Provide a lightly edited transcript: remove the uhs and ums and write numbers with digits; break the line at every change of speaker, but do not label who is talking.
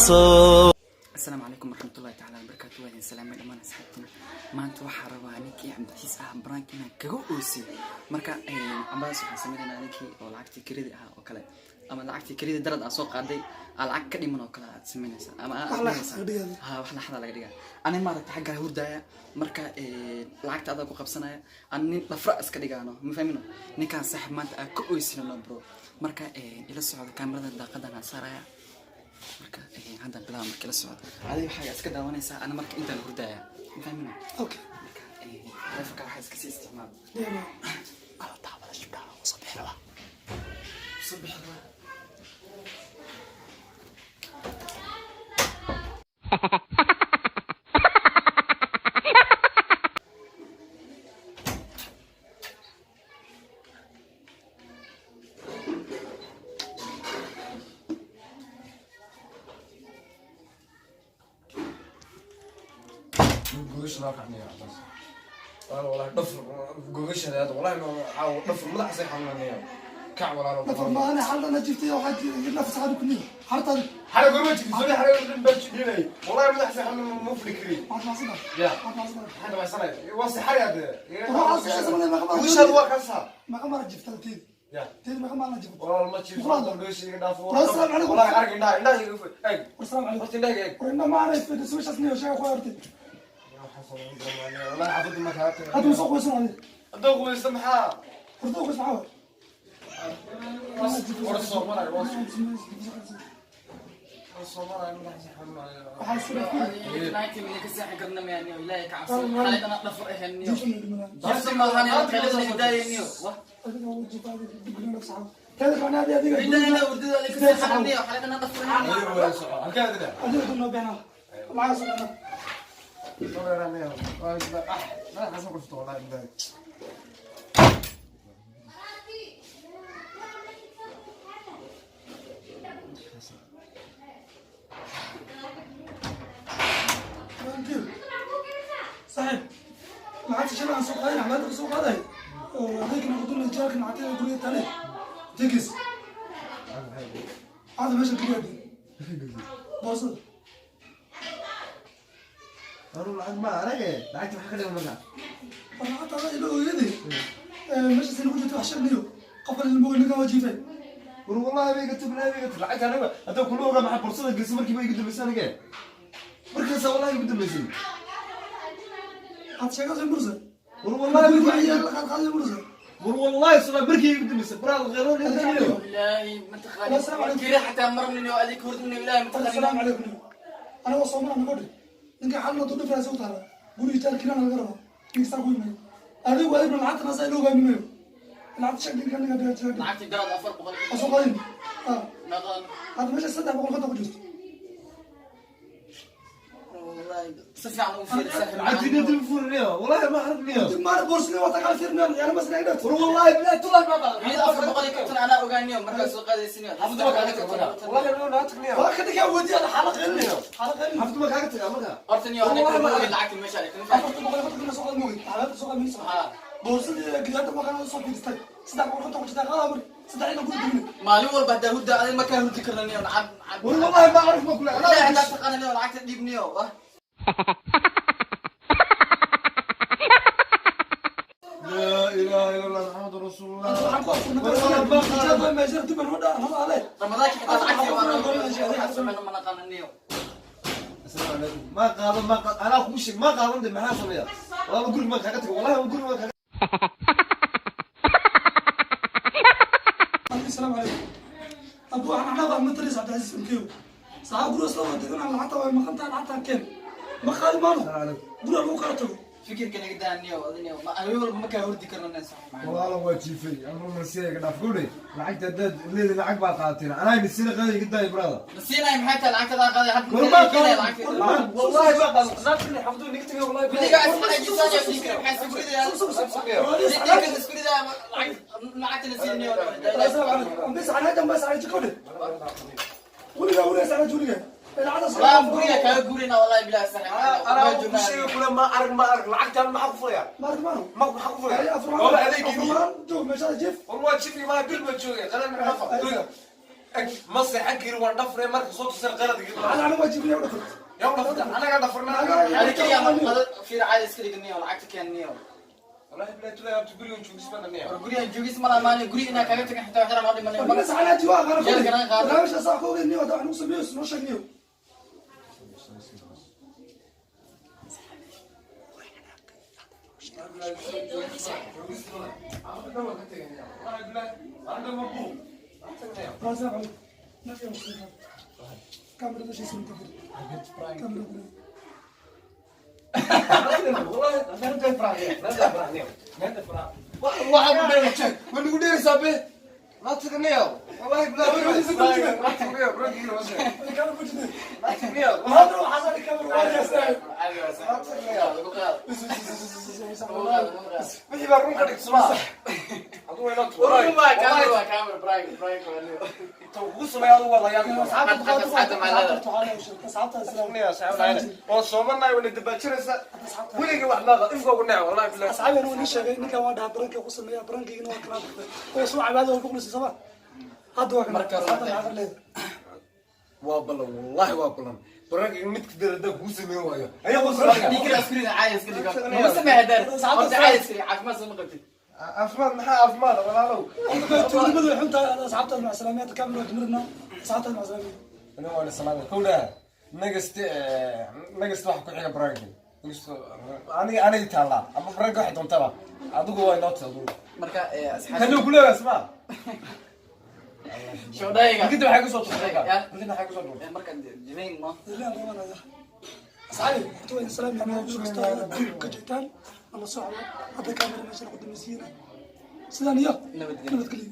صار.
Asalaamu calaykum waraxmatullahi tacaala wabarakaatu. Waa idin salaamay dhammaan asxaabtina. Maanta waxaa rabaa ninkii Cabdicasiis ah prank inaan kaga oosiyo. Marka Cabaas, waxaan sameynaynaa ninkii oo lacagtii kiridi ahaa oo kale ama lacagtii kiridi darad aa soo qaaday aa lacag ka dhiman oo kale aad samaynaysaa ama aad
Wax la
dhigaysaa.
dhigaa.
Ha, wax laxda laga dhigaa. Ani maaragta xaggaa hurdaya. Marka lacagta adaa ku qabsanaya, ani nin dhafra iska dhigaano, ma fahmino? Ninkaan saaxib maanta aa ka oysinano, bro. Marka ila socda, kaamirada daaqadan aan saaraya. Marka hadda bilaaba. Marka ila socda, adiga waxaa iska daawanaysaa, ana marka intaan hurdaya, ma fahmino?
Okay.
Marka taleefonka waxaa iska sii isticmaal.
Diyaar.
Ala daawada shibdhaha soo bixi rabaa, soo bixi rabaa.
Gogasha loo kacnaya Cabaas. Walaal, dhafur gogasha hada, wallahi caawa dhafur madaxasay xanuunanaya. Kac, walaalo.
Nafar maana xalna jiftay, waxaa jiray nafs xadu kuniyo hartaad.
Xare gorma jirto soo xare dhan baa jidinay, wallahi madaxasay xanuun ma fuli kari.
Waxaad maasana.
Ya.
Waxaad maasana.
Maxaa dhamaysanaya? Waa si xare hade.
Waxaad soo sameeyay ma qabaa.
Gogashaadu waa kaasa.
Ma qamara jifta teed.
Ya.
Teed ma qamara jifta.
Walaal, ma jiifto.
Walaal.
Gogasha iga dhaafo.
Walaal, assalaamu calaykum.
Wallahi arag indhaha, indhaha iga fur, eeg.
Assalaamu calaykum.
Horta indhaha eeg.
Warna ma aanay fiido suushaas niyo sheega ku hortay.
Wallahi xaafadda ma kaa tagay.
Hadda soo qoysan adiga.
Hadduu qubaysto maxaa?
Horta qoys maxaa waay?
War soomanay, war soomanay, madaxasay xanuunanaya.
Waxaa sida ku
Lacagtii midna ka seexan karna mayaniyo. Ilaahay ka cabso, xalay dhan dhafur ahaniyo.
jiifna.
Jifta maahan, qalada hidaayaniyo. Wah.
Adiga wuu jiifaa dib nafs xadu. Teed kana adiga.
Ilaahay hurdada ka seexan, xalay dhan dhafur ahaniyo.
Ayo, waa soco halkee adina?
Adiga dunno beena. Lacag soo dhanaa.
Madaxaas ku dhufto, wallahi indhaha.
صحيح lacagta shalay aan soo qaaday, xamaada soo qaaday oo adeegna ku dulna jeelka lacagta guriga tale tigis hada meesha guriga boorsada.
Anu lacag ma arage, lacagta maxaa ka dhiman marka?
War lacagta adaa ila ooyadii meesha sina ku jirta wax shaqniyo qofka ilmo ninka waa jiifay.
War wallahi bay iga tib, bay iga tib lacagta. Aniga haddaan kula ogaa, maxaa borsada gelisay? Markiiba iga dambaysay aniga, markaasa wallahi igu dambaysay.
Aad sheegayso mursa.
War wallahi
guriga
markii
ayaa la qaad qaaday mursa.
War wallahi sula markii igu dambaysay baraad khayroon.
Ilaahay ma taqaani.
Assalaamu calaykum.
Kira xataa marnini oo adig hurdini, ilaahay ma taqaani.
Assalaamu calaykum. Aniga waa Soomaali naga dhig ninka xalna duu dhifraasa u taala guriga jaal kirana laga rabaa ninka saa ku imayo adigu adigna lacagta naasaa ila ogaanimayo lacagta shaq ninka ninka dhiga jira.
Lacagtii darad 400.
Asoo qaadin.
Naqan.
Hadda meesha 350 ku jirto.
Wallahi si fiican ugu fiiri saaxiib.
Lacagtii dib furniyo, wallahi ma aragniyo.
Maana boorsani waa taqaan firnaan yaana masna idhat.
War wallahi billahi tullahi ma qaado.
Mid 450 anaa ogaaniyo markaa soo qaadaysinyo.
Xafadu ma kaaga taga marka? Wallahi ma naa tagniyo.
Waa ka dhigaa wadiya xala qeylinayo xala qeylinayo.
Xafadu ma kaaga taga marka?
Horta niyo
Wallahi ma arag.
lacagtii meesha dhigtay.
450 soo qaad mooy xalaad soo qaad mayso.
Ha.
Boorsadii gidaarta waa kana soo fiiristay 350 ku jirta qaada mar saddex ina guri dugne.
Maalin walba haddaa hurda adig markaa hurdi karnaniyo lacag.
War wallahi ma arag, ma kula.
Ilaahay haddaa taqaananiyo lacagta dhiibniyo. Wah.
لا اله الا الله محمد رسول الله.
Waxaan ku afurnay meesha dib loo dhaa hada ale.
Ramadaanka xitaa lacagtii waa sameyno ma naqaananiyo.
السلام عليكم. ما قادم، ما قادم، انا اخوك ما قادم دي maxaa sameeya? والله guriga ma kaaga tago, wallahi guriga ma kaaga.
Asalaamu calaykum. Abu waxaan anaa waa matris Cabdicasiis Unkeyo saxa guriga soo wada degan lacagta way maqan tahay, lacagta keen ma qaadi maano guriga lagu kala tago.
Fikirka naga daaniyo adiniyo ma habeen walba markaa hurdi karnaniyo saaxiib.
Walaalo, waa jiifay anuu nasiya iga dhaaf gudhay lacagta hadaad leedi lacag baa qaateen anaa nisina qaadi iga daay brother.
Nasiinay maxay tahay lacagtadaa qaaday hadda?
War ma
keenay
qaadan.
Lacagta.
Wallahi ma qaadan, naafkani xafadu niga tagay wallahi.
Gudiga isxanajisanyo dhiigka maxay isku ridayaan? Dhiigka isku ridayaan lacagta nasiinayo.
Asalaamu calaykum. Bas anaa dan bas anaa jikode guriga guriga sana guriga lacagta.
Waan guriga kaaga guurina wallahi bilahi saaxiib.
Anaa ku sheegay kule ma arag, ma arag lacagtan, maxaa ku furaya?
Maarka maano.
Ma maxaa ku furaya?
Afurmaan.
Wala adeegii.
Afurmaan joog meesha jiif.
War waa jiifay, ma bil ma joogay qalan dhafa guriga. Ma seexan kari, waan dhafray marka soo tusar qalad.
Ala aniga waa jibriya u dhafart.
Yaa dhafta, anaga dhafrna.
Hadi kaliya fiir, caadi iska dhigniyo, lacagta keeniyo.
Wallahi billahi tulay abti, gurigan joogis ma dhaniya.
War gurigan joogis ma laha, guri inaa kaga tagan xitaa waxyar noo dhimanayo.
Ninka saxanaaji waa qara.
Jeelka naga qaado.
Barnaamijka saa ku ogeyn niyo, wax nagu sameeyo noo sheeg niyo. السلام عليكم. ما في مشكلة. كاميرا شيء اسمه كاميرا.
Ma nagu dheeraysaa be? Ma tagnaya wallahi billahi.
الكاميرا موجودة. هذا هو حصل الكاميرا واجه.
Caadi waa sax. Lagu qaado.
Wixii baa run ka dhig sumaa aduu waynoo.
Run waa camera, waa camera, prank, prank waa niyo.
Inta kugu sameeya adigu waa la yaabi. Waa soomanahay, wana dabaajiraysa weliga wax maaqa ifka ugu nec wallahi billahi.
Asxaabi, anuu nii sheegay ninkan waa dhaha barankii ku sameeya, barankiina waa kala baxday oo soo cabaado oo boqolisi sama hadda waa kana.
Marka
asxaabta maxaa leedahay?
Waa ballan, wallahi waa ballan, barankiga midka dada kugu sameyn waayo.
Dhiig kale isku dhig, caadi iska dhigo. Nama sameeya hadaan. Horta caadi iska dhig, caafimaad soo ma qabtid.
Caafimaad maxaa caafimaad, walaalow?
Tuulimadu way xun tahay. Asxaabta mac salaamiyaad, kaamil waa dumirna. Asxaabta mac salaamiyaad.
Ina waa salaam kowda. Next, next waxa ku xiga baranki. Next aniga aniga taala ama baranki waxa doontaba adigu waa inoo taado.
Marka asxaabta
Kanuu ku leeyahay isma.
Showdayga.
Kadib waxay ku soo tuurtay.
Ya.
Kadib waxay ku soo tuurtay.
Marka jimayn no.
Asxaabi, horta waa idin salaamaya meel kasta ka joogtaan. Nala socda hadda, kaamira meesha ku dambaysiina. Sidaan iyo
Nabadgelyo.
Nabadgelyo.